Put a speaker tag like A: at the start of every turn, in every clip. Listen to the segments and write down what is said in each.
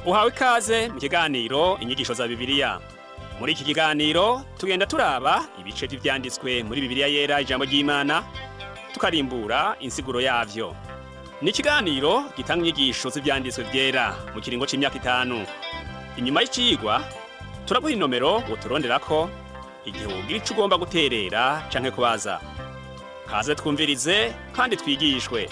A: Uhawe ikaze mu kiganiro Inyigisho za Bibiliya. Muri iki kiganiro tugenda turaba ibice by'ivyanditswe muri Bibiliya Yera, ijambo ry'Imana, tukarimbura insiguro yavyo. Ni ikiganiro gitanga inyigisho z'ivyanditswe vyera mu kiringo c'imyaka 5. Inyuma y'icigwa turaguha inomero woturonderako igihe wogira ico ugomba guterera canke kubaza. Kaze twumvirize kandi twigishwe.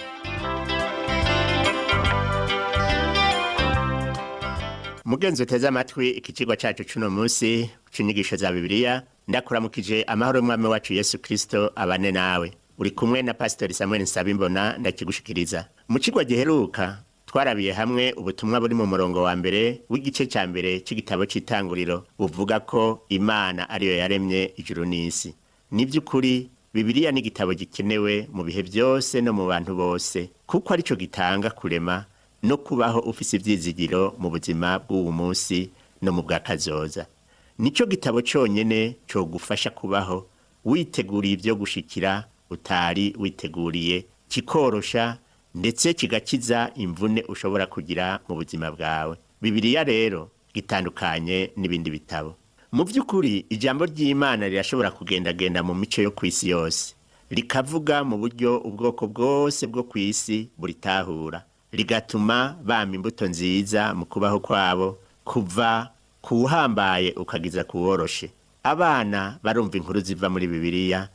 B: Mugenzi uteze amatwi iki cigwa cacu c'uno munsi c'inyigisho za Bibiliya, ndakuramukije amahoro y'Umwami wacu Yesu Kristo abane nawe. Uri kumwe na Pastori Samuel Nsabimbona ndakigushikiriza. Mu cigwa giheruka twarabiye hamwe ubutumwa buri mu murongo wa mbere w'igice ca mbere c'igitabo c'Itanguriro, buvuga ko Imana ariyo yaremye ijuru n'isi. Ni vy'ukuri Bibiliya ni igitabo gikenewe mu bihe vyose no mu bantu bose, kuko arico gitanga kurema no kubaho ufise ivyizigiro mu buzima bw'uwu munsi no mu bwa kazoza. Nico gitabo conyene cogufasha kubaho witeguriye ivyo gushikira utari witeguriye, kikorosha ndetse kigakiza imvune ushobora kugira mu buzima bwawe. Bibiliya rero gitandukanye n'ibindi bitabo. Mu vy'ukuri ijambo ry'Imana rirashobora kugendagenda mu mico yo kw'isi yose, rikavuga mu buryo ubwoko bwose bwo kw'isi buritahura, rigatuma bama imbuto nziza mu kubaho kwabo, kuva kuwuhambaye ukagiza kuworoshe. Abana barumva inkuru ziva muri Bibiliya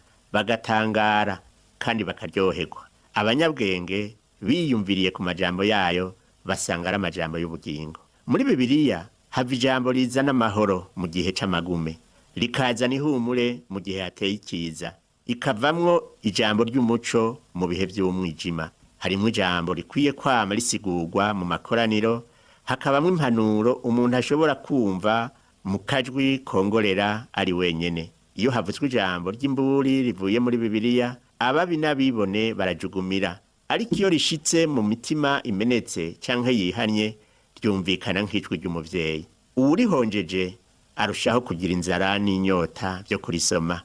B: bagatangara kandi bakaryoherwa. Abanyabwenge biyumviriye ku majambo yayo basanga ari amajambo y'ubugingo. Muri Bibiliya hava ijambo rizana amahoro mu gihe c'amagume, rikazana ihumure mu gihe hateye ikiza, ikavamwo ijambo ry'umuco mu bihe vy'umwijima. Harimwo ijambo rikwiye kwama risigurwa mu makoraniro, hakabamwo impanuro umuntu ashobora kumva mu kajwi kongorera ari wenyene. Iyo havuzwe ijambo ry'imburi rivuye muri Bibiliya, ababi n'abibone barajugumira, ariko iyo rishitse mu mitima imenetse canke yihanye, ryumvikana nk'ijwi ry'umuvyeyi. Uwurihonjeje arushaho kugira inzara n'inyota vyo kurisoma,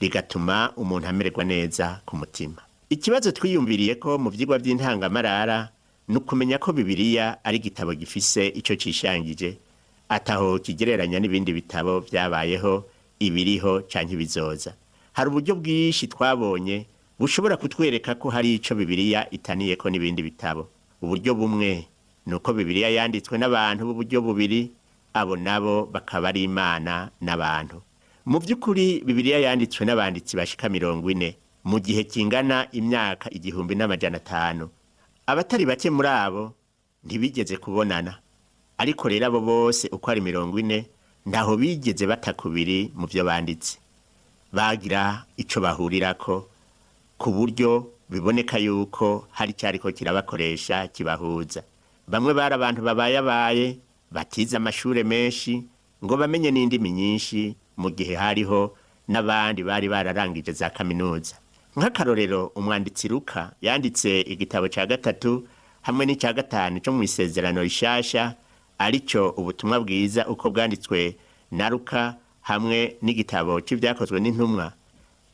B: rigatuma umuntu amererwa neza ku mutima. Ikibazo twiyumviriye ko mu vyigwa vy'intangamarara ni ukumenya ko Bibiliya ari igitabo gifise ico cishangije, ataho kigereranya n'ibindi bitabo vyabayeho, ibiriho canke ibizoza. Hari uburyo bwinshi twabonye bushobora kutwereka ko hari ico Bibiliya itaniyeko n'ibindi bitabo. Uburyo bumwe ni uko Bibiliya yanditswe n'abantu b'uburyo bubiri, abo nabo bakaba ari Imana n'abantu. Mu vy'ukuri Bibiliya yanditswe n'abanditsi bashika 40 mu gihe kingana imyaka 1500. Abatari bake muri abo ntibigeze kubonana, ariko rero abo bose uko ari 40 ntaho bigeze batakubiri mu vyo banditse. Bagira ico bahurirako ku buryo biboneka yuko hari icariko kirabakoresha kibahuza. Bamwe bari abantu babayabaye batize amashure menshi ngo bamenye n'indimi nyinshi, mu gihe hariho n'abandi bari bararangije za kaminuza. Nk'akarorero, umwanditsi Luka yanditse igitabo ca gatatu hamwe n'icya gatanu co mw'Isezerano Rishasha, arico Ubutumwa Bwiza uko bwanditswe na Luka, hamwe n'igitabo c'Ivyakozwe n'Intumwa,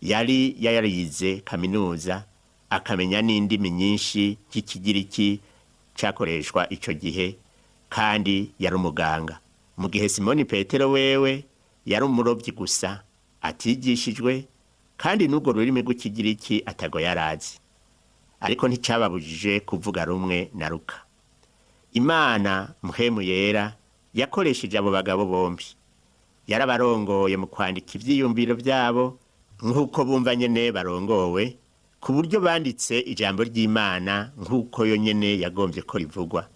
B: yari yarize kaminuza akamenya n'indimi nyinshi nk'Ikigiriki cakoreshwa ico gihe, kandi yari umuganga. Mu gihe Simoni Petero wewe yari umurovyi gusa atigishijwe, kandi n'urwo rurimi rw'Ikigiriki atago yarazi, ariko nticababujije kuvuga rumwe na Luka. Imana Mpwemu Yera yakoresheje abo bagabo bombi, yarabarongoye mu kwandika ivyiyumviro vyabo nk'uko bumva nyene barongowe, ku buryo banditse ijambo ry'Imana nk'uko yo nyene yagombye ko rivugwa.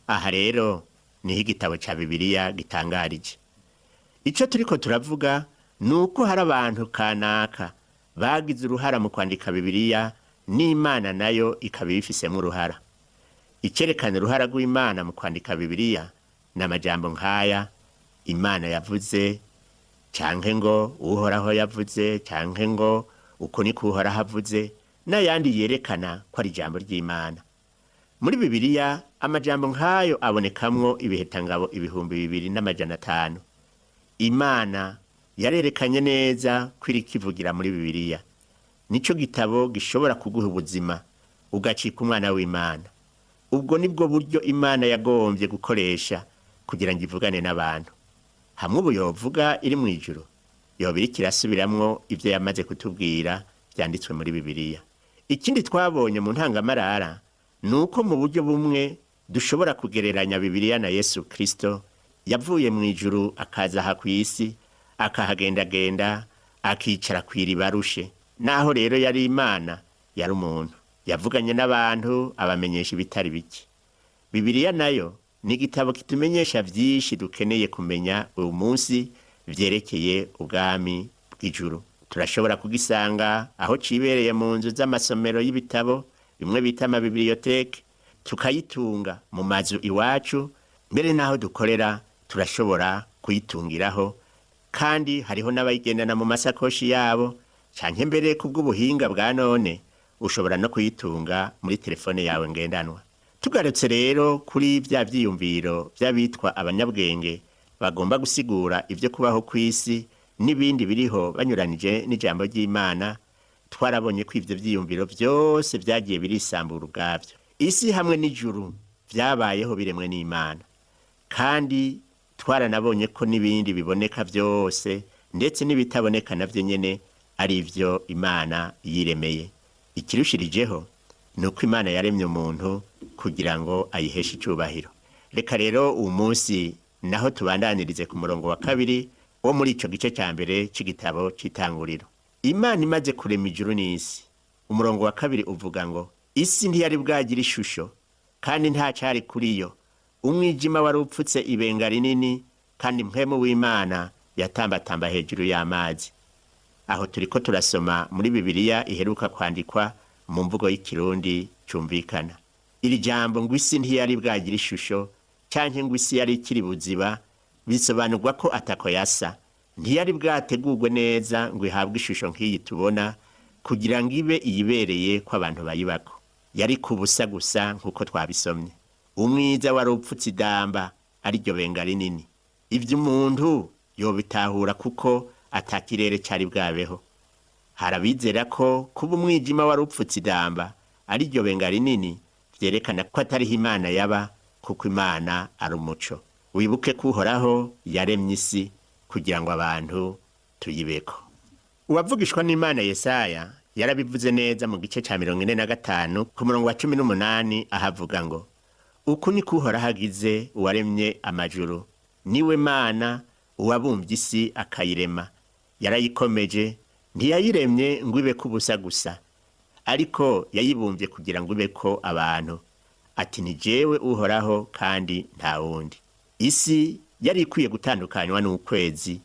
B: Aha rero niho igitabo ca Bibiliya gitangarije. Ico turiko turavuga ni uko hari abantu kanaka bagize uruhara mu kwandika Bibiliya, n'Imana nayo ikaba ibifisemwo uruhara. Icerekana uruhara rw'Imana mu kwandika Bibiliya ni amajambo nk'aya: Imana yavuze, canke ngo Uhoraho yavuze, canke ngo uko niko Uhoraho avuze, n'ayandi yerekana ko ari ijambo ry'Imana. Muri Bibiliya amajambo nk'ayo abonekamwo ibihetangabo 2500. Imana yarerekanye neza ko iriko ivugira muri Bibiliya. Nico gitabo gishobora kuguha ubuzima ugacika umwana w'Imana. Ubwo nibwo buryo Imana yagombye gukoresha. kugira ngo ivugane n'abantu. Hamwe ubu yovuga iri mu ijuru, yoba iriko irasubiramwo ivyo yamaze kutubwira vyanditswe muri Bibiliya. Ikindi twabonye mu ntangamarara ni uko mu buryo bumwe dushobora kugereranya Bibiliya na Yesu Kristo yavuye mu ijuru akaza aha kw'isi, akahagendagenda, akicara kw'iriba rushe. Naho rero yari Imana, yari umuntu. Yavuganye n'abantu abamenyesha ibitari bike. Bibiliya nayo ni igitabo kitumenyesha vyinshi dukeneye kumenya uyu munsi vyerekeye ubwami bw'ijuru. Turashobora kugisanga aho cibereye mu nzu z'amasomero y'ibitabo, bimwe bita amabibiliyoteke, tukayitunga mu mazu iwacu, mbere n'aho dukorera turashobora kuyitungiraho, kandi hariho n'abayigendana mu masakoshi yabo, canke mbere kubw'ubuhinga bwa none ushobora no kuyitunga muri telefone yawe ngendanwa. Tugarutse rero kuri vya vyiyumviro vy'abitwa abanyabwenge bagomba gusigura ivyo kubaho kw'isi n'ibindi biriho banyuranije n'ijambo ry'Imana, twarabonye ko ivyo vyiyumviro vyose vyagiye birisambura ubwavyo. Isi hamwe n'ijuru vyabayeho biremwe n'Imana, kandi twaranabonye ko n'ibindi biboneka vyose ndetse n'ibitaboneka navyo nyene ari ivyo Imana yiremeye. Ikirushirijeho ni uko Imana yaremye umuntu kugira ngo ayiheshe icubahiro. Reka rero uwu munsi naho tubandanirize ku murongo wa kabiri wo muri ico gice ca mbere c'igitabo c'itanguriro. Imana imaze kurema ijuru n'isi, umurongo wa kabiri uvuga ngo isi ntiyari bwagira ishusho kandi nta cari kuri yo, umwijima wari upfutse ibenga rinini, kandi mpwemu w'Imana yatambatamba hejuru y'amazi. Aho turiko turasoma muri Bibiliya iheruka kwandikwa mu mvugo y'ikirundi cumvikana. Iri jambo ngo isi ntiyari bwagira ishusho canke ngo isi yari ikiri buziba, bisobanurwa ko atako yasa, ntiyari bwategurwe neza ngo ihabwe ishusho nk'iyi tubona, kugira ngo ibe iyibereye ko abantu bayibako. Yari ku busa gusa nk'uko twabisomye. Umwiza wari upfutse idamba ariryo benga rinini. Ivyo umuntu yobitahura kuko ata kirere cari bwabeho. Hari abizera ko kuba umwijima wari upfutse idamba ariryo benga rinini vyerekana ko atariho Imana yaba, kuko Imana ari umuco. Wibuke ko Uhoraho yaremye isi kugira ngo abantu tuyibeko. Uwavugishwa n'Imana Yesaya yarabivuze neza mu gice ca 45 ku murongo wa 18, ahavuga ngo uku niko Uhoraho agize uwaremye amajuru, niwe Mana uwabumvye isi akayirema, yarayikomeje, ntiyayiremye ngo ibeko ubusa gusa, ariko yayibumvye kugira ngo ibeko abantu. Ati ni jewe Uhoraho kandi nta wundi. Isi yari ikwiye gutandukanywa n'ukwezi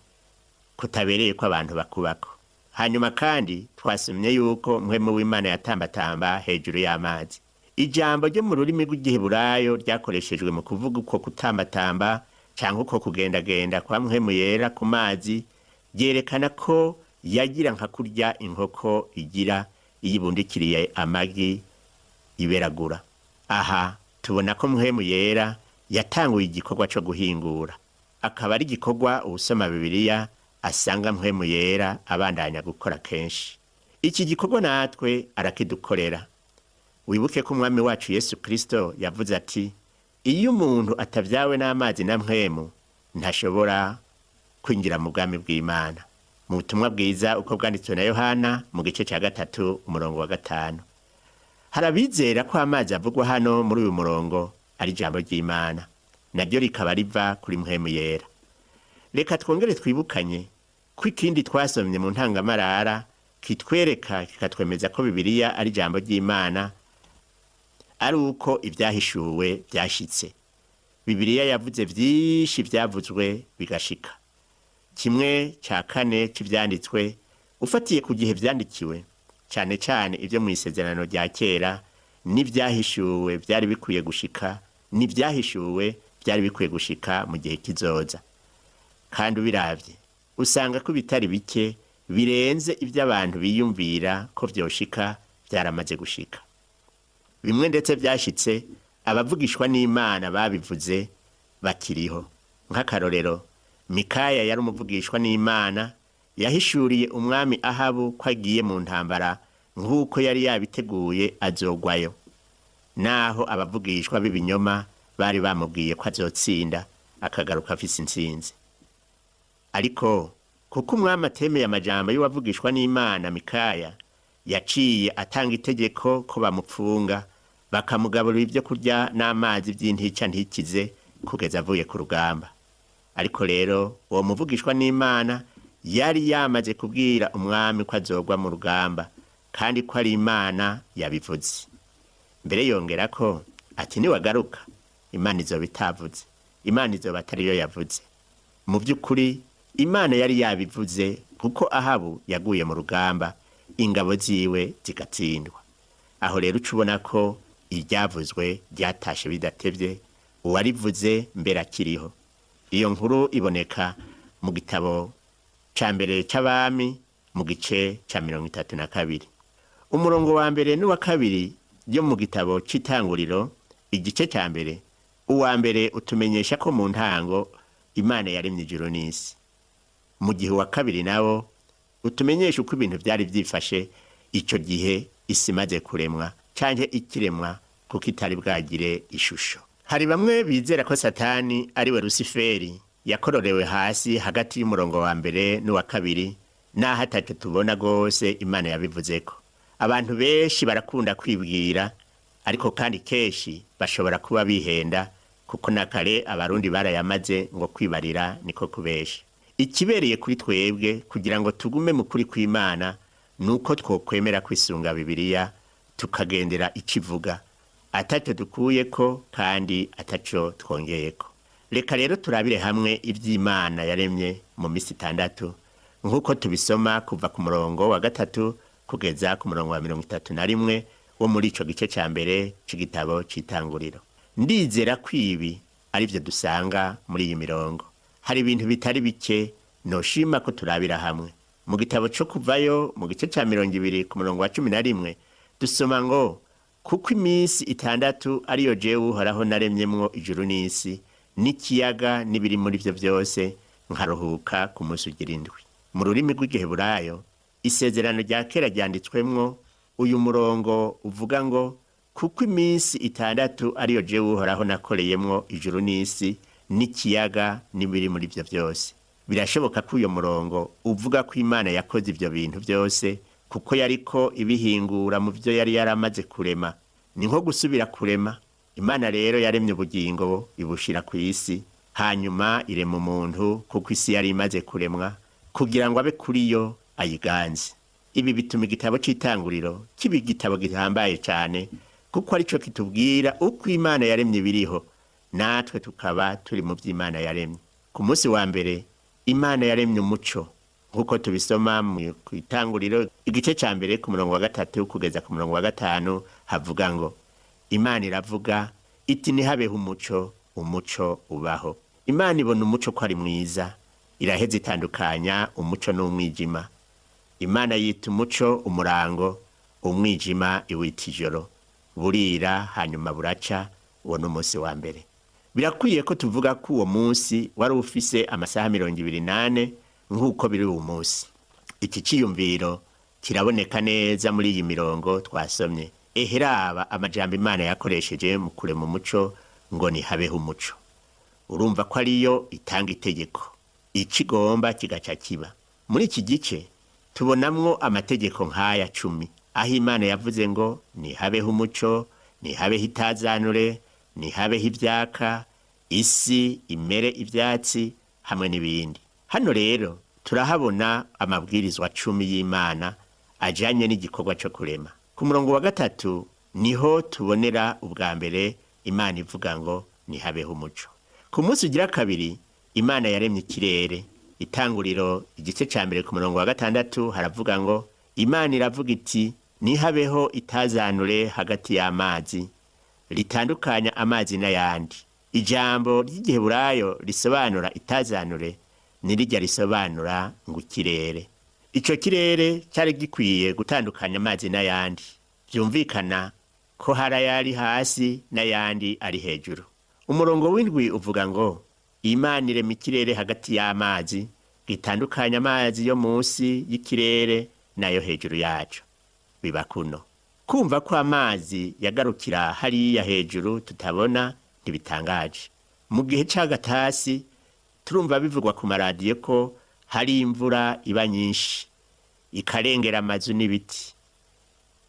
B: kutabereye ko abantu bakubako. Hanyuma kandi twasomye yuko mpwemu w'Imana yatambatamba hejuru y'amazi. Ijambo ryo mu rurimi rw'igiheburayo ryakoreshejwe mu kuvuga uko kutambatamba canke uko kugendagenda kwa mpwemu yera ku mazi, ryerekana ko yagira nka kurya inkoko igira iyo ibundikiriye amagi iberagura. Aha tubona ko mpwemu yera yatanguye igikorwa co guhingura, akaba ari igikorwa uwusoma Bibiliya asanga mpwemu yera abandanya gukora kenshi. Iki gikorwa natwe arakidukorera. Wibuke ko umwami wacu Yesu Kristo yavuze ati iyo umuntu atavyawe n'amazi na mpwemu ntashobora kwinjira mu bwami bw'Imana. Mu butumwa bwiza uko bwanditswe na Yohana mu gice ca 3 umurongo wa 5. Hari abizera ko amazi avugwa hano muri uyu murongo ari ijambo ry'Imana, naryo rikaba riva kuri mpwemu yera. Reka twongere twibukanye ko ikindi twasomye mu ntangamarara kitwereka kikatwemeza ko Bibiliya ari ijambo ry'Imana ari uko ibyahishuwe byashitse. Bibiliya yavuze vyinshi vyavuzwe bigashika. Kimwe ca kane c'ivyanditswe ufatiye ku gihe vyandikiwe, cane cane ivyo mu isezerano rya kera, n'ivyahishuwe vyari bikwiye gushika, n'ivyahishuwe vyari bikwiye gushika mu gihe kizoza. Kandi ubiravye usanga ko ibitari bike birenze ivyo abantu biyumvira ko vyoshika vyaramaze gushika. Bimwe ndetse vyashitse abavugishwa n'Imana babivuze bakiriho. Nk'akarorero, Mikaya yari umuvugishwa n'Imana, yahishuriye umwami Ahabu ko agiye mu ntambara nk'uko yari yabiteguye azogwayo. Naho abavugishwa b'ibinyoma bari bamubwiye ko azotsinda, akagaruka afise intsinzi. Ariko kuko umwami atemeye amajambo y'uwavugishwa n'Imana Mikaya, yaciye atanga itegeko ko bamupfunga, bakamugaburira ibyo kurya n'amazi by'intica ntikize kugeza avuye ku rugamba. Ariko rero uwo muvugishwa n'Imana yari yamaze kubwira umwami ko azogwa mu rugamba, kandi ko ari Imana yabivuze. Mbere yongera ko ati niwagaruka Imana izoba itavuze, Imana izoba atariyo yavuze. Mu by'ukuri Imana yari yabivuze, kuko Ahabu yaguye mu rugamba, ingabo ziwe zigatsindwa. Aho rero uca ubona ko iryavuzwe ryatashe bidatevye, uwarivuze mbere akiriho. Iyo nkuru iboneka mu gitabo ca mbere c'Abami mu gice ca 32. Umurongo wa mbere n'uwa kabiri yo mu gitabo c'Itanguriro igice ca mbere, uwa mbere utumenyesha ko mu ntango Imana yaremye ijuru n'isi, mu gihe uwa kabiri nawo utumenyesha uko ibintu vyari vyifashe ico gihe isi imaze kuremwa canke ikiremwa, kuko itari bwagire ishusho. Hari bamwe bizera ko Satani ariwe Rusiferi yakororewe hasi hagati y'umurongo wa mbere n'uwa kabiri, naho ataco tubona rwose Imana yabivuzeko. Abantu benshi barakunda kwibwira, ariko kandi kenshi bashobora kuba bihenda, kuko na kare Abarundi barayamaze ngo kwibarira niko kubesha. Ikibereye kuri twebwe kugira ngo tugume mu kuri kw'Imana nuko twokwemera kwisunga Bibiliya, tukagendera ikivuga ataco dukuyeko kandi ataco twongeyeko. Reka rero turabire hamwe ivy'Imana yaremye mu misi 6, nk'uko tubisoma kuva ku murongo wa 3 kugeza ku murongo wa 31 wo muri ico gice ca mbere c'igitabo c'Itanguriro. Ndizera ko ibi arivyo dusanga muri iyi mirongo. Hari ibintu bitari bike noshima ko turabira hamwe. Mu gitabo co Kuvayo mu gice ca 20 ku murongo wa 11 dusoma ngo: kuko iminsi 6 ariyo jewe Uhoraho naremyemwo ijuru n'isi n'ikiyaga n'ibiri muri vyo vyose, nkaruhuka ku munsi ugira indwi. Mu rurimi rw'Igiheburayo isezerano rya kera ryanditswemwo uyu murongo uvuga ngo: kuko iminsi 6 ariyo jewe Uhoraho nakoreyemwo ijuru n'isi n'ikiyaga n'ibiri muri vyo vyose. Birashoboka ko uyo murongo uvuga ko Imana yakoze ivyo bintu vyose, kuko yariko ibihingura mu vyo yari yaramaze kurema. Ni nko gusubira kurema. Imana rero yaremye ubugingo ibushira ku isi, hanyuma irema umuntu, kuko isi yari imaze kuremwa, kugira ngo abe kuri yo ayiganze. Ibi bituma igitabo c'Itanguriro kiba igitabo gihambaye cane, kuko arico kitubwira uko Imana yaremye ibiriho, natwe tukaba turi mu vy'Imana yaremye. Ku munsi wa mbere Imana yaremye umuco, nk'uko tubisoma mu Itanguriro igice ca mbere ku murongo wa 3 kugeza ku murongo wa 5, havuga ngo: Imana iravuga iti ntihabeho umuco, umuco ubaho. Imana ibona umuco ko ari mwiza, iraheza itandukanya umuco n'umwijima. Imana yita umuco umurango, umwijima iwita ijoro. Burira hanyuma buraca. Uwo ni umunsi wa mbere. Birakwiye ko tuvuga ko uwo munsi wari ufise amasaha 24 nk'uko biri uwu munsi. Iki ciyumviro kiraboneka neza muri iyi mirongo twasomye. Eheraba amajambo Imana yakoresheje mu kurema umuco ngo ntihabeho umuco. Urumva ko ariyo itanga itegeko, ikigomba kigaca kiba. Muri iki gice tubonamwo amategeko nk'aya 10, aho Imana yavuze ngo ntihabeho umuco, ntihabeho itazanure, ntihabeho ivyaka, isi imere ivyatsi, hamwe n'ibindi. Hano rero turahabona amabwirizwa 10 y'Imana ajanye n'igikorwa co kurema. Ku murongo wa 3 niho tubonera ubwa mbere Imana ivuga ngo ntihabeho umuco. Ku munsi ugira kabiri Imana yaremye ikirere. Itanguriro igice ca mbere ku murongo wa 6 haravuga ngo: Imana iravuga iti ntihabeho itazanure hagati y'amazi ritandukanya amazi n'ayandi. Ijambo ry'Igiheburayo risobanura itazanure nirirya risobanura ngo ikirere. Ico kirere cari gikwiye gutandukanya amazi n'ayandi. Vyumvikana ko hari ayari hasi n'ayandi ari hejuru. Umurongo w'indwi uvuga ngo: Imana irema ikirere hagati y'amazi gitandukanya amazi yo munsi y'ikirere nayo hejuru yaco. Biba kuno. Kumva ko amazi yagarukira hariya hejuru tutabona ntibitangaje. Mu gihe c'agatasi turumva bivugwa ku maradiyo ko hari imvura iba nyinshi ikarengera amazu n'ibiti.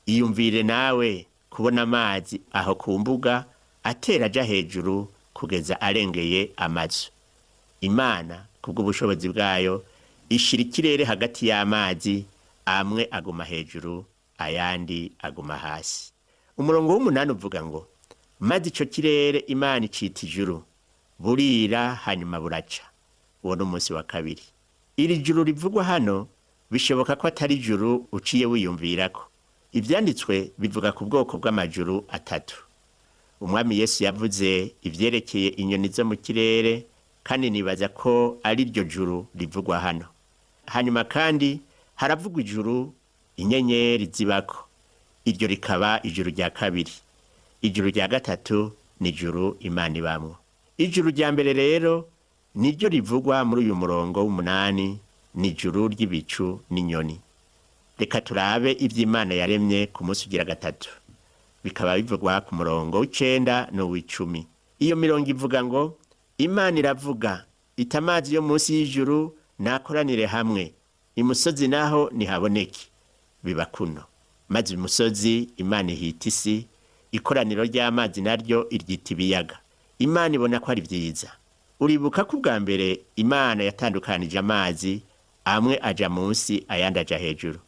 B: Iyumvire nawe kubona amazi aho ku mbuga atera aja hejuru kugeza arengeye amazu. Imana kubw'ubushobozi bwayo ishira ikirere hagati y'amazi, amwe aguma hejuru ayandi aguma hasi. Umurongo w'umunani uvuga ngo maze ico kirere Imana icita ijuru, burira hanyuma buraca. Uwo ni umunsi wa kabiri. Iri juru rivugwa hano bishoboka ko atari ijuru uciye wiyumvirako. Ivyanditswe bivuga ku bwoko bw'amajuru atatu. Umwami Yesu yavuze ivyerekeye inyoni zo mu kirere, kandi nibaza ko ari ryo juru rivugwa hano. Hanyuma kandi haravugwa ijuru inyenyeri zibako, iryo rikaba ijuru rya kabiri. Ijuru rya gatatu ni ijuru Imana ibamwo. Ijuru rya mbere rero niryo rivugwa muri uyu murongo w'umunani, ni ijuru ry'ibicu n'inyoni. Reka turabe ivy'Imana yaremye ku munsi ugira gatatu, bikaba bivugwa ku murongo w'icenda n'uw'icumi. Iyo mirongo ivuga ngo Imana iravuga iti amazi yo munsi y'ijuru nakoranire hamwe, imusozi naho nihaboneke. Biba kuno. Maze imusozi Imana ihita isi, ikoraniro ry'amazi naryo iryita ibiyaga. Imana ibona ko ari vyiza. Uribuka ko ubwa mbere Imana yatandukanije amazi, amwe aja munsi ayandi aja hejuru.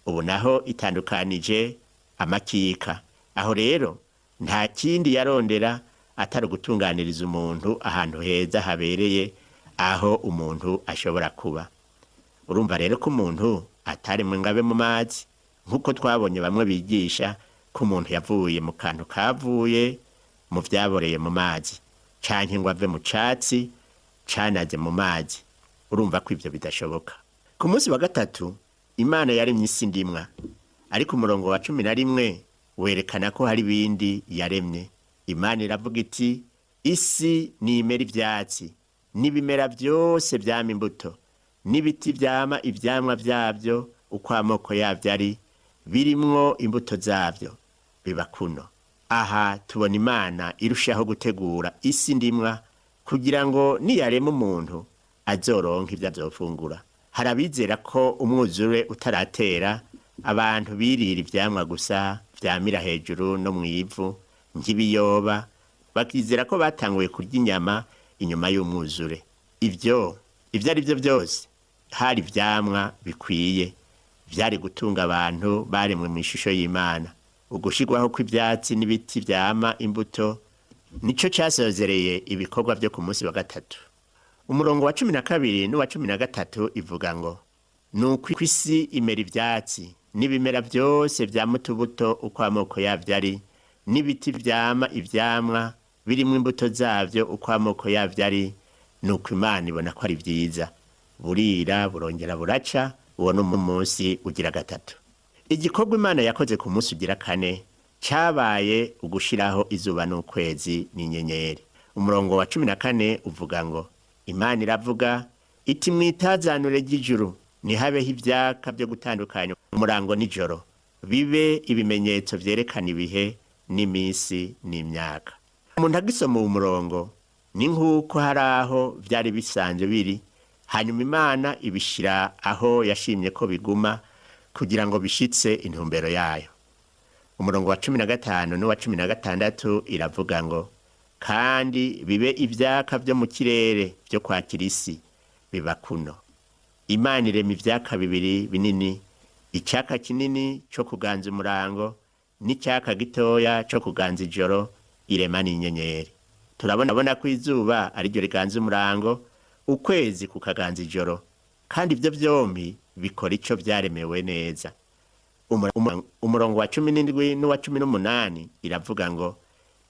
B: Ubu naho itandukanije amakika. Aho rero nta kindi yarondera atari ugutunganiriza umuntu ahantu heza habereye aho umuntu ashobora kuba. Urumva rero ko umuntu ataremwe ngo abe mu mazi, nk'uko twabonye bamwe bigisha ko umuntu yavuye mu kantu kavuye mu vyaboreye mu mazi, canke ngo ave mu catsi canaze mu mazi. Urumva ko ivyo bidashoboka. Ku munsi wa gatatu Imana yaremye isi ndimwa, ariko umurongo wa 11 werekana ko hari ibindi yaremye. Imana iravuga iti isi nimera ivyatsi n'ibimera vyose vyama imbuto n'ibiti vyama ivyamwa vyavyo uko amoko yavyo ari, birimwo imbuto zavyo. Biba kuno. Aha tubona Imana irushaho gutegura isi ndimwa kugira ngo niyarema umuntu azoronke ivyo azofungura. Hari abizera ko umwuzure utaratera abantu birira ivyamwa gusa vyamira hejuru no mw'ivu nk'ibiyoba, bakizera ko batanguye kurya inyama inyuma y'umwuzure. Ivyo ari vyo vyose hari ivyamwa bikwiye vyari gutunga abantu baremwe mu ishusho y'Imana. Ugushirwaho kw'ivyatsi n'ibiti vyama imbuto nico casozereye ibikorwa vyo ku munsi wa gatatu. Umurongo wa 12 n'uwa 13 ivuga ngo nuko isi imera ivyatsi n'ibimera vyose vyama utubuto uko amoko yavyo ari, n'ibiti vyama ivyamwa birimwo imbuto zavyo uko amoko yavyo ari. Nuko Imana ibona ko ari vyiza. Burira burongera buraca. Uwo ni umunsi ugira gatatu. Igikorwa Imana yakoze ku munsi ugira kane cabaye ugushiraho izuba n'ukwezi n'inyenyeri. Umurongo wa 14 uvuga ngo Imana iravuga iti mwitazanure ry'ijuru ntihabeho ivyaka vyo gutandukanya umurango n'ijoro, bibe ibimenyetso vyerekana ibihe n'imisi n'imyaka. Umuntu agisoma uwo murongo ni nk'uko hari aho vyari bisanzwe biri, hanyuma Imana ibishira aho yashimye ko biguma kugira ngo bishitse intumbero yayo. Umurongo wa 15 n'uwa 16 iravuga ngo kandi bibe ivyaka vyo mu kirere vyo kwakira isi. Biba kuno. Imana irema ivyaka bibiri binini, icaka kinini co kuganza umurango n'icaka gitoya co kuganza ijoro, irema n'inyenyeri. Turabona ko izuba ariryo riganza umurango, ukwezi kukaganza ijoro, kandi ivyo vyompi bikora ico vyaremewe neza. Umurongo wa 17 n'uwa 18 iravuga ngo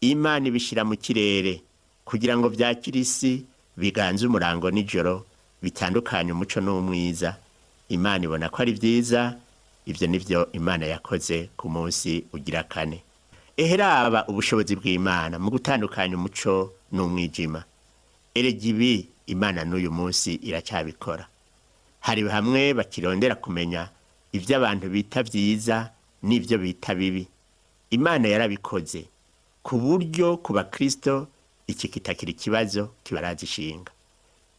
B: Imana ibishira mu kirere kugira ngo vyakire isi, biganze umurango n'ijoro, bitandukanye umuco n'umwiza. Imana ibona ko ari vyiza. Ivyo nivyo Imana yakoze ku munsi ugira kane. Eheraba ubushobozi bw'Imana mu gutandukanya umuco n'umwijima. Erega ibi Imana n'uyu munsi iracyabikora. Hari hamwe bakirondera kumenya ivyo abantu bita vyiza n'ivyo bita bibi. Imana yarabikoze ku buryo ku bakristo Iki kitakiri ikibazo kibarazishinga.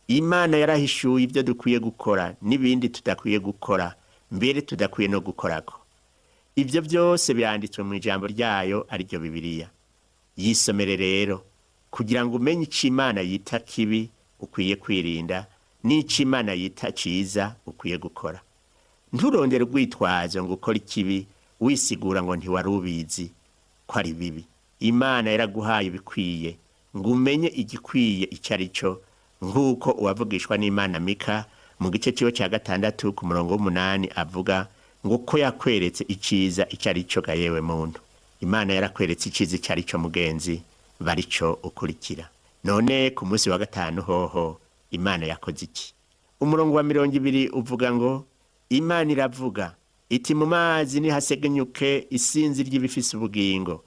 B: Imana yarahishuye ibyo dukwiye gukora n'ibindi tudakwiye gukora, mbere tudakwiye no gukorako. Ibyo byose biranditswe mu ijambo ryayo, ariryo Bibiliya. Yisomere rero kugira ngo umenye icyo Imana yita kibi ukwiye kwirinda n'icyo Imana yita ciza ukwiye gukora. Nturondere urwitwazo ngo ukore ikibi wisigura ngo ntiwari ubizi ko ari bibi. Imana yaraguhaye ibikwiye ngo umenye igikwiye icyo ari cyo, nk'uko uwavugishwa n'Imana Mika mu gice cyiwe cya 6 ku murongo w'8 avuga ngo ko yakweretse icyiza icyo ari cyo. Ga yewe muntu, Imana yarakweretse icyiza icyo ari cyo, mugenzi, barico ukurikira. None ku munsi wa gatanu hoho Imana yakoze iki? Umurongo wa 20 uvuga ngo: Imana iravuga iti: mu mazi nihasegenyuke isinzi ry'ibifise ubugingo,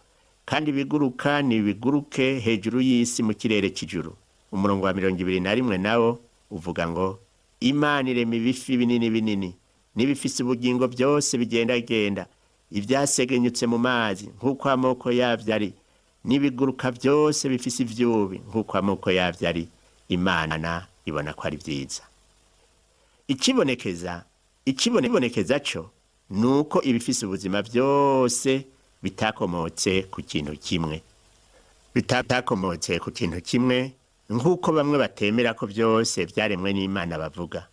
B: kandi ibiguruka nibiguruke hejuru y'isi mu kirere cy'ijuru. Umurongo wa 21 nawo uvuga ngo: Imana irema ibifi binini binini n'ibifise ubugingo byose bigendagenda, ibyasegenyutse mu mazi nk'uko amoko yabyo ari, n'ibiguruka byose bifise ivyubi nk'uko amoko yabyo ari. Imana ibona ko ari byiza. Ikibonekeza cyo ni uko ibifise ubuzima byose bitakomotse ku kintu kimwe, bitakomotse ku kintu kimwe, nk'uko bamwe batemera ko byose byaremwe n'Imana bavuga.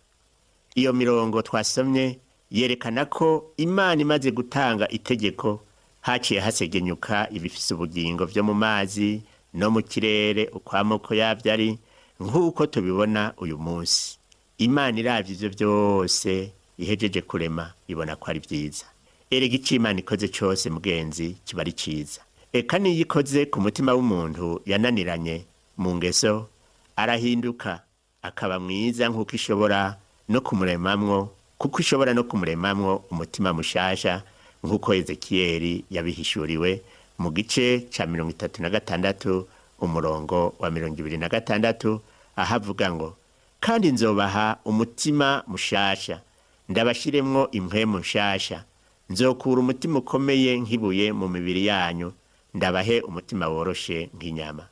B: Iyo mirongo twasomye yerekana ko Imana imaze gutanga itegeko haciye hasegenyuka ibifise ubugingo byo mu mazi no mu kirere uko amoko yabyo ari, nk'uko tubibona uyu munsi. Imana iravye ivyo byose ihejeje kurema ibona ko ari byiza. Erega icyo Imana ikoze cyose, mugenzi, kiba ari cyiza. Eka niyo ikoze ku mutima w'umuntu yananiranye mu ngeso, arahinduka akaba mwiza, nk'uko ishobora no kumuremamwo, kuko ishobora no kumuremamwo umutima mushasha, nk'uko Ezekiyeli yabihishuriwe mu gice ca 36 umurongo wa 26, aho avuga ngo: kandi nzobaha umutima mushasha, ndabashiremwo impwemu nshasha, nzokura umutima ukomeye nk'ibuye mu mibiri yanyu, ndabahe umutima woroshe nk'inyama.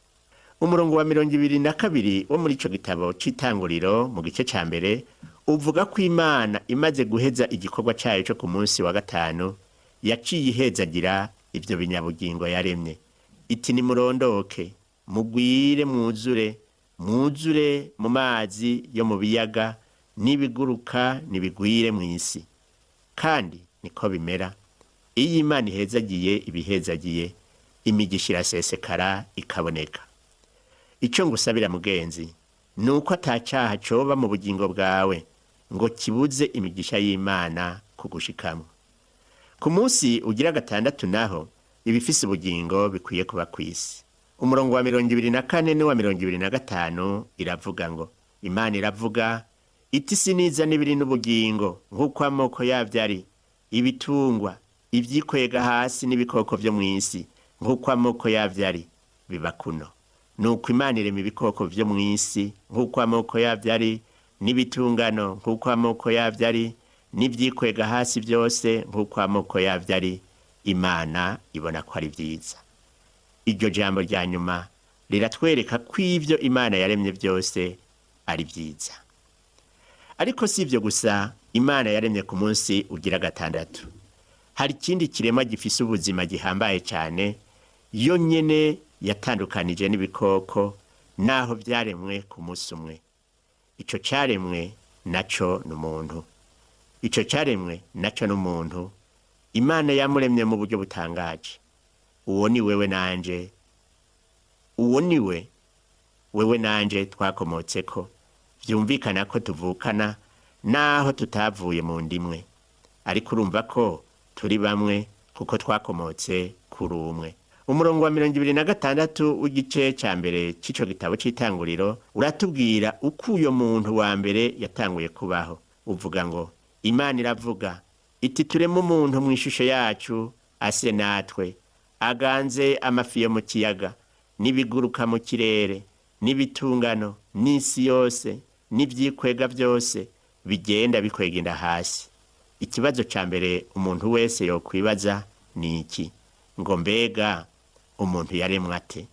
B: Umurongo wa 22 wo muri ico gitabo c'Itanguriro mu gice ca 1 uvuga ko Imana imaze guheza igikorwa cayo cyo ku munsi wa gatanu yaciye ihezagira ivyo binyabugingo yaremye, iti: nimurondoke, mugwire, mwuzure, mwuzure mu mazi yo mu biyaga, n'ibiguruka nibigwire mu isi. Kandi niko bimera iyo Imana ihezagiye ibihezagiye, imigisha irasesekara ikaboneka. Icyo ngusabira, mugenzi, ni uko atacyaha coba mu bugingo bwawe ngo kibuze imigisha y'Imana kugushikamwo. Ku munsi ugira gatandatu naho ibifise ubugingo bikwiye kuba ku isi. Umurongo wa 24 n'uwa 25 iravuga ngo: Imana iravuga iti: siniza n'ibiri n'ubugingo nk'uko amoko yabyo ari, ibitungwa, ibyikwega hasi n'ibikoko byo mu isi nk'uko amoko yabyo ari, biba kuno. Nuko Imana irema ibikoko byo mu isi nk'uko amoko yabyo ari, n'ibitungano nk'uko amoko yabyo ari, n'ibyikwega hasi byose nk'uko amoko yabyo ari. Imana ibona ko ari byiza. Iryo jambo rya nyuma riratwereka ko ibyo Imana yaremye byose ari byiza. Ariko si ibyo gusa Imana yaremye ku munsi ugira gatandatu. Hari ikindi kiremwa gifise ubuzima gihambaye cyane, yo nyene yatandukanije n'ibikoko naho byaremwe ku munsi umwe. Ico caremwe naco ni umuntu. Ico caremwe naco ni umuntu. Imana yamuremye mu buryo butangaje. Uwo ni wewe nanje, uwo ni we wewe nanje twakomotseko. Vyumvikana ko tuvukana naho tutavuye mu ndimwe, ariko urumva ko turi bamwe kuko twakomotse kuri umwe. Umurongo wa 26 w'igice ca 1 c'ico gitabo c'Itanguriro uratubwira uko uyo muntu wa mbere yatanguye kubaho. Uvuga ngo: Imana iravuga iti: tureme umuntu mu ishusho yacu, ase natwe, aganze amafi yo mu kiyaga, n'ibiguruka mu kirere, n'ibitungano, n'isi yose, n'ivyikwega byose bigenda bikwegenda hasi. Ikibazo ca mbere umuntu wese yokwibaza ni iki ngo: mbega umuntu yaremwe ate?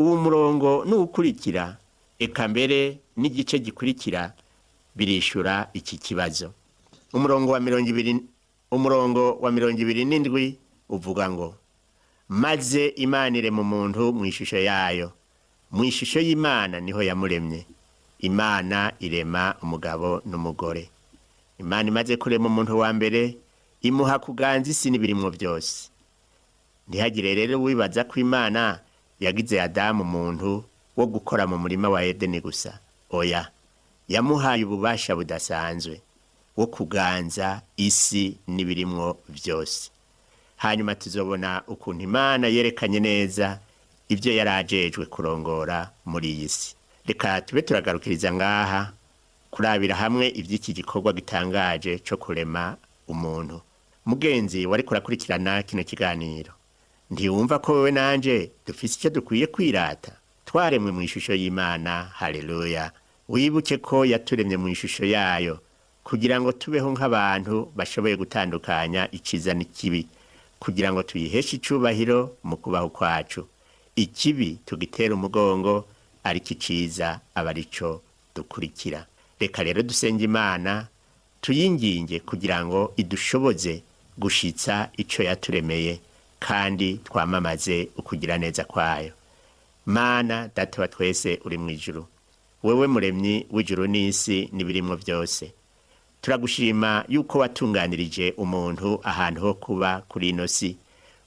B: Uwo murongo n'uwukurikira, eka mbere n'igice gikurikira, birishura iki kibazo. Umurongo wa 27 uvuga ngo: "Maze Imana irema umuntu mu ishusho yayo, mu ishusho y'Imana niho yamuremye, Imana irema umugabo n'umugore." Imana imaze kurema umuntu wa mbere, imuha kuganza isi n'ibirimwo byose. Ntihagire rero wibaza ko Imana yagize Adamu umuntu wo gukora mu murima wa Edeni gusa. Oya, yamuhaye ububasha budasanzwe wo kuganza isi n'ibirimwo byose. Hanyuma tuzobona ukuntu Imana yerekanye neza ibyo yari ajejwe kurongora muri iyi si. Reka tube turagarukiriza ngaha kurabira hamwe iby'iki gikorwa gitangaje cyo kurema umuntu. Mugenzi wari kurakurikirana kino kiganiro, ntiwumva ko wowe nanje dufise icyo dukwiye kwirata? Twaremwe mu ishusho y'Imana. Haleluya! Wibuke ko yaturemye mu ishusho yayo kugira ngo tubeho nk'abantu bashoboye gutandukanya iciza n'ikibi, kugira ngo tuyiheshe icubahiro mu kubaho kwacu. Ikibi tugitera umugongo, ariko iciza aba arico dukurikira. Reka rero dusenge Imana, tuyinginge kugira ngo idushoboze gushitsa ico yaturemeye, kandi twamamaze ukugira neza kwayo. Mana Data wa twese uri mu ijuru, wewe muremyi w'ijuru n'isi n'ibirimwo byose, turagushima yuko watunganirije umuntu ahantu ho kuba kuri ino si,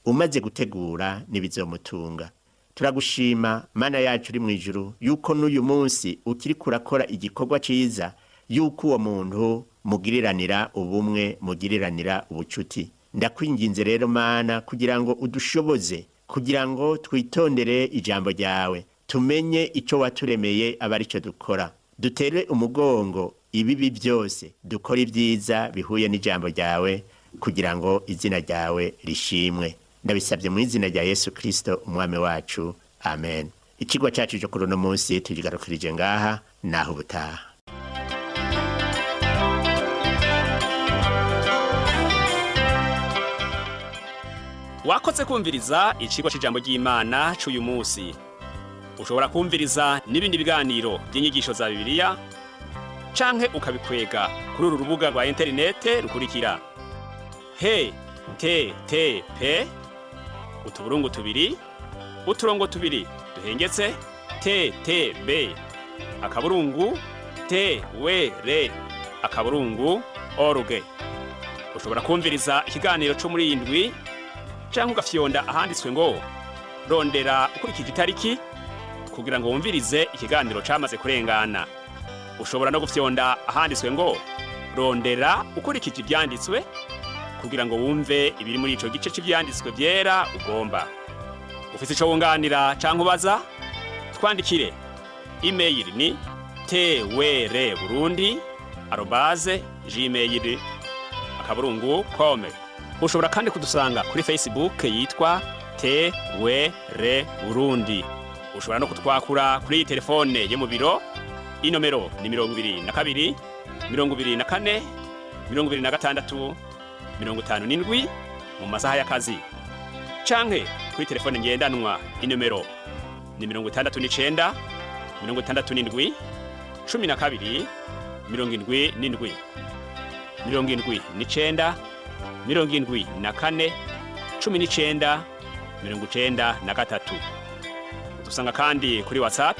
B: umaze gutegura n'ibizomutunga. Turagushima, Mana yacu uri mu ijuru, yuko n'uyu munsi ukiri kurakora igikorwa ciza, yuko uwo muntu mugiriranira ubumwe, mugiriranira ubucuti. Ndakwinginze rero, Mana, kugira ngo udushoboze, kugira ngo twitondere ijambo ryawe, tumenye ico waturemeye aba arico dukora, dutere umugongo ibibi byose, dukora ibyiza bihuye n'ijambo ryawe, kugira ngo izina ryawe rishimwe. Ndabisabye mu izina rya Yesu Kristo umwami wacu, amen. Ikigwa cyacu cyo kuri uno munsi tukigarukirije ngaha, naho ubutaha.
A: Wakoze kumviriza icigwa c'ijambo ry'Imana c'uyu munsi. Ushobora kumviriza n'ibindi biganiro by'inyigisho za Bibiliya canke ukabikwega kuri uru rubuga rwa interinete rukurikira: he t t p utuburungu tubiri uturongo tubiri duhengetse t t b akaburungu t w r akaburungu org. Ushobora kumviriza ikiganiro co muri iyi ndwi canke ugafyonda ahanditswe ngo "rondera ukurikije itariki", kugira ngo wumvirize ikiganiro camaze kurengana. Ushobora no gufyonda ahanditswe ngo "rondera ukurikije ivyanditswe", kugira ngo wumve ibiri muri ico gice c'ivyanditswe vyera ugomba. Ufise ico wunganira canke ubaza, twandikire. Email ni twrburundi@gmail.com. Ushobora kandi kudusanga kuri Facebook yitwa TWR Burundi. Ushobora no kutwakura kuri iyi telefone yo mu biro. Inomero ni 22 24 26 57 mu masaha y'akazi, canke kuri telefone ngendanwa, inomero ni 69 67 12 77, 79 74 19 93. Dusanga kandi kuri WhatsApp,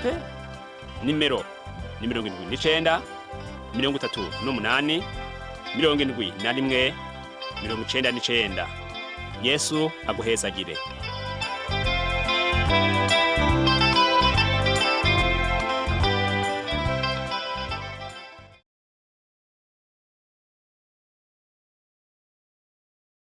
A: nimero ni 79 38 71 99. Yesu aguhezagire.